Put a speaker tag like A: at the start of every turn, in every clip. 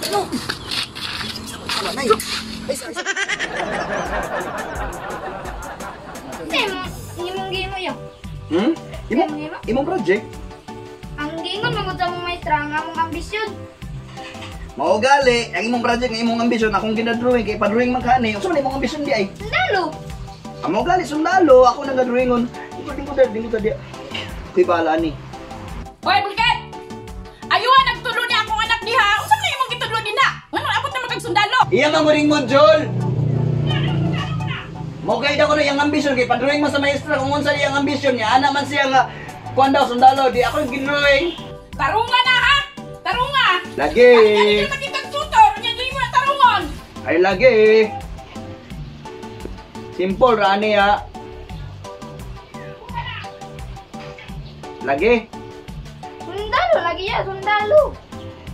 A: No. Ay, ay,
B: Imong gimo yo.
A: Hmm? Imong project?
B: Ang gingon magud sa mong maestra ang among ambisyon.
A: Mao gali, ang imong project nga imong ambisyon akong gina-drawing kay pa-drawing man kaani. Unsa man imong ambisyon di ay?
B: Sundalo.
A: Amo gali sundalo, ako nang ga-drawingon. Dingko di. Kuy bahala ni.
C: Hoy, Bulket! Ayuha nagtulo ni akong anak diha. Unsa man imong gitudlo dinha? Nganong abot naman kag sundalo?
A: Iya man mo ring module. Mo kay dako na iyang ambisyon kay pa-drawing man sa maestra kung unsa iyang ambisyon niya. Ana man siya nga kuan daw sundalo di ako gidrawing.
C: Tarunga na ha. Tarunga.
A: Lagi.
C: Ay, dili makitag tutor, nya dili mo na tarungon.
A: Ay lagi. Simple ra ani ha. Lagi.
B: Sundalo lagi ya, sundalo.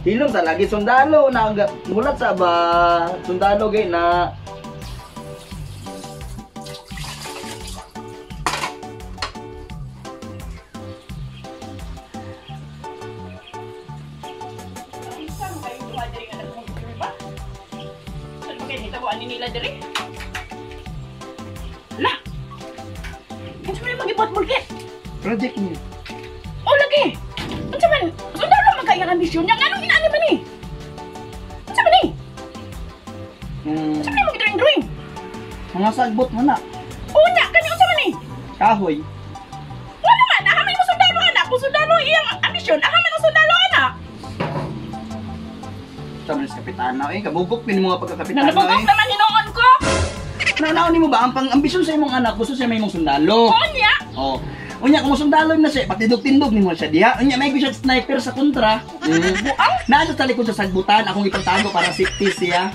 A: Hilom sa lagi sundalo na mulat sa ba sundalo gay na.
C: Nila diri. La. Unsa man imong gibuhat, Bulket?
A: Project niya.
C: Oh, lagi. Unsa man? Sundalo man kay ang ambisyon niya. Nganong inaani man ni? Unsa man ni? Unsa man imong gidrawing-drawing?
A: Mga sagbot man na.
C: Unya, kani unsa man ni?
A: Kahoy.
C: Ngano man? Aha man mo sundalo anak. Kung sundalo iyang ambisyon, aha man ang sundalo anak.
A: Sabi sa kapitana eh, kabugok pin mga pagkakapitana eh.
C: Nabugok naman hinoon ko.
A: Naon nimo ba ang pang-ambisyon sa imong anak gusto siya may imong sundalo.
C: Unya.
A: Oh. Unya kung sundalo na siya, patindog-tindog nimo siya diha. Unya may siya sniper sa kontra.
C: Buang.
A: Naa sa talikod sa sagbutan akong ipagtago para safety siya.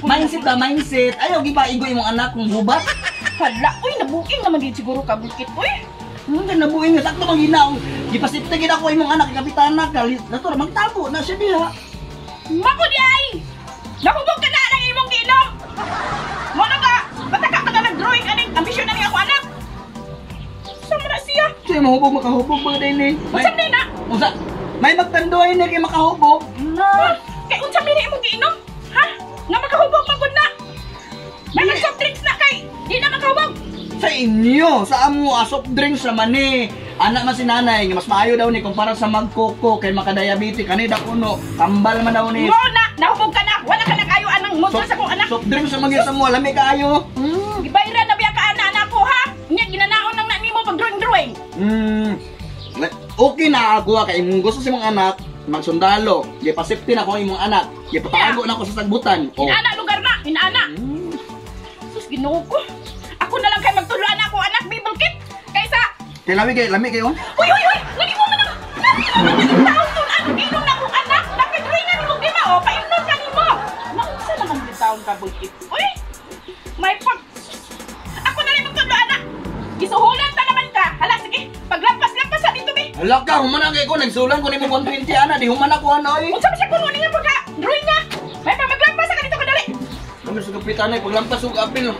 A: Mindset ba mindset. Ayaw gipaigo imong anak kung gubat.
C: Hala, uy nabuing naman gid siguro ka Bulkit uy.
A: Nabuing sakto man ginaw. Gipasipte gid ako imong anak kapitana ka. Natura magtago na siya diha.
C: Mako di ay! Nahubog ka na ng imong giinom! Mo na ka! Bataka ka na nag-drawing aning ambisyon na ni ako anak! Sa mo na siya?
A: Siya mahubog, makahubog ba din eh?
C: Unsa man na?
A: Unsa? May magtandoy na kay makahubog?
C: Na! Kay unsa man imong giinom? Ha? Nga makahubog man gud na! May mag-soft drinks na kay! Di na makahubog!
A: Sa inyo! Sa amo, soft drinks naman eh! Anak man si nanay, nga mas maayo daw ni kumpara sa magkoko kay makadiabetic ani daw kuno, tambal man daw ni.
C: Mo na, nahubog ka na. Wala ka nag-ayo anang module sa akong anak.
A: Soft drinks sa mga sa mo, lami kaayo.
C: Gibayran na biya ka ana anak ko ha. Nya ginanaon nang na nimo pag drawing-drawing.
A: Okay na ako kay imong gusto sa imong anak magsundalo. Gipasipti na ko imong anak. Gipatago na ako sa sagbutan.
C: Oh. Inaana lugar na, inaana. Sus Ginoo ko. Ako na lang kay magtuluan ako anak Bibulkit kaysa
A: Kay lami kay lami kayo.
C: Uy uy uy, ngani mo man ang taon tun ano giinom na akong anak, nakadrawing na nimo di ba oh, painom ka nimo. Naunsa naman gyud taon ka Bulkit. Uy. May pag ako na rin magtudlo anak. Gisuhulan ta naman ka. Hala sige, paglampas-lampas sa dito bi.
A: Hala ka, humana kay ko nagsulan ko nimo 120 ana, di humana ko ana oy.
C: Unsa ba siya kuno niya pagka drawing nga? May pa maglampas ka dito kadali.
A: Kami sa kapitan ay paglampas og apil.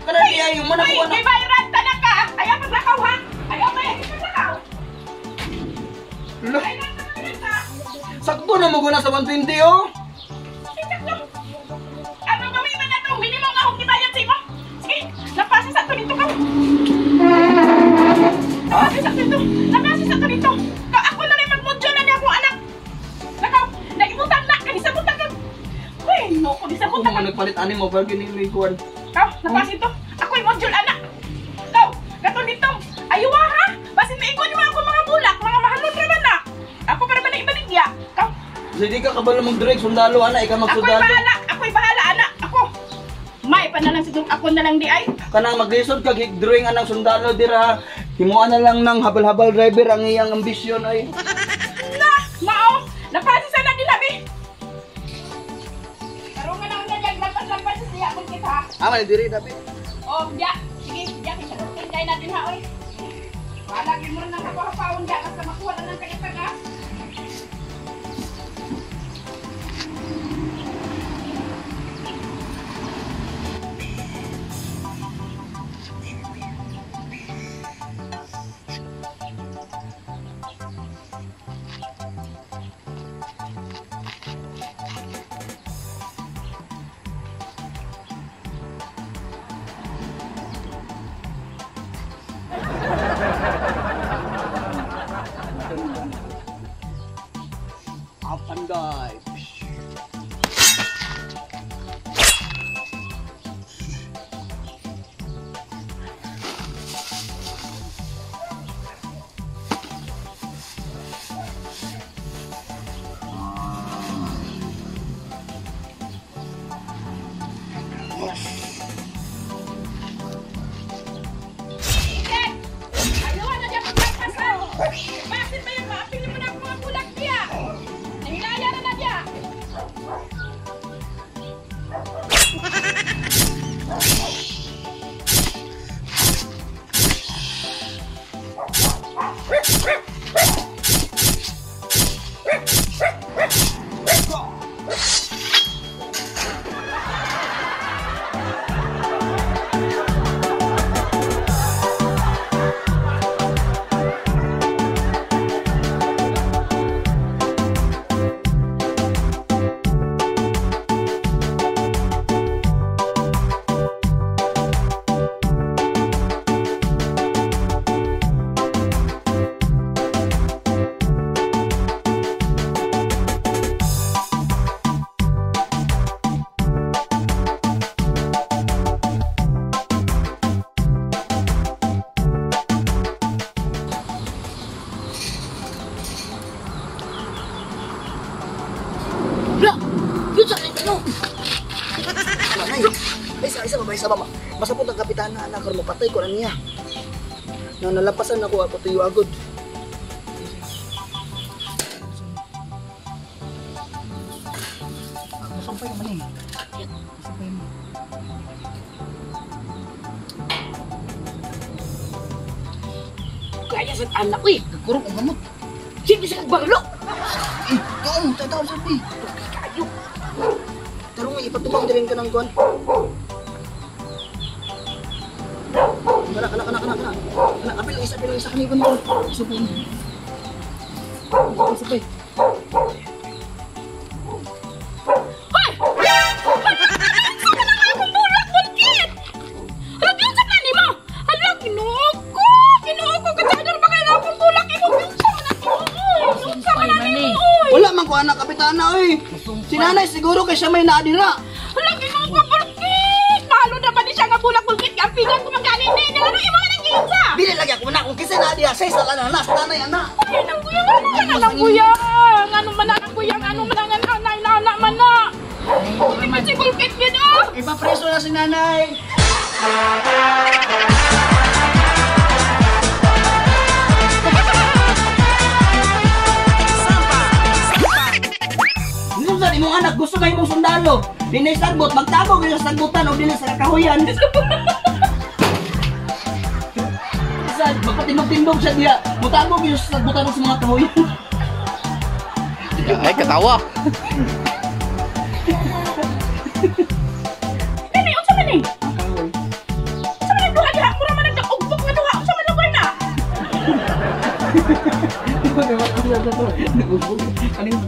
A: Kana di ay humana ko ana.
C: May bayran ta na ka. Ayaw paglakaw ha. Ayaw may paglakaw.
A: Sakto na mo guna sa 120 oh.
C: Sakto. Ano ba may man atong minimum nga akong gibayad sa imo? Sige, napasa sa ato dito ka. Napasa sa ato dito. Napasa sa ato dito. Ka ako na rin magmudyo na niya akong anak. Nakaw, naibutang na kani sa butang ka. Uy, no ko di sa
A: Ako
C: butang.
A: mo nagpalit ani mo bargain ni kuan.
C: Kaw, napasa ito. Ako'y module anak. Kaw, kato dito. Aywa ha. Basin maigon mo ako mga bulak, mga mahalon ra man na. Ako para man na ibaligya. Kaw.
A: Sige ka kabalo mag-direct sundalo ana, ikaw magsundalo.
C: Ako'y bahala, ako'y bahala anak. Ako. May pa na lang siguro ako na lang di ay.
A: Kanang maglisod kag drawing anang sundalo dira. Himuan na lang ng habal-habal driver ang iyang ambisyon ay.
C: Na, mao. Napasi sana din labi. Karon nga na diyan lampas-lampas siya kung kita.
A: Ah, man diri dapat.
C: Oh, diya. Sige, diya kay kay natin ha oy. Wala gyud mo nang hapaw-hapaon diya basta makuha na lang kay taga.
A: Have fun, guys.
C: Ayaw na diya pagpagpasa. Bakit ba yung maapili mo na ang mga bulak diya? Nahinaya na na diya.
A: Bla! Yun sa akin ano? Nanay, ay sa isa ba isa ba? Masapot ang kapitana anak karon mapatay ko na niya. Na nalapasan ako ako tuyo agod. Masampay naman eh. Masampay mo.
D: Kaya sa anak ko eh.
A: Nagkurog ang gamot.
D: Sige sa kagbarlo.
A: Eh, doon, tataw sa pi.
D: Kayo.
A: Tarong ipatubang din ka ng kuan. Kana kana kana kana kana. Kana apil ang isa apil ang isa kani kun. Supay. Supay.
C: Hoy! Saan na nga akong bulak, bulkit? Hala, yun sa plani mo! Hala, ginoo ko! Ginoo ko! Katsador ba kayo na akong bulak? Imo, yun sa man ako! Yun sa man ako!
A: Wala man ko anak kapitana oy. Si nanay siguro kay siya may naadira.
C: Hala, ginoo ko, bulkit! Mahalo na ba ni siya nga bulak, bulkit? Kampigan ko magaling din. Ano, imo man ang ginsa?
A: Dili lagi ako na kung kinsa naadira siya sa kana na sa nanay ana.
C: Ay, nang guyang, ano man ang guyang? Ano man ang guyang? Ano man ang anay na anak man na? Hindi si bulkit yun, oh!
A: Ipapreso na si nanay. Gusto sa imong anak, gusto kay imong sundalo. Dinay sagbot, magtago gyud sa sagbutan o dili sa kakahuyan. Sa magpatindog-tindog siya diya. Mutago gyud sa sagbutan o sa mga kahuyan.
E: Ay, katawa.
C: Dili, unsa man eh? Unsa man ang duha diha? Mura man ang nag-ugbok nga duha. Unsa man lugar na?
A: Kaning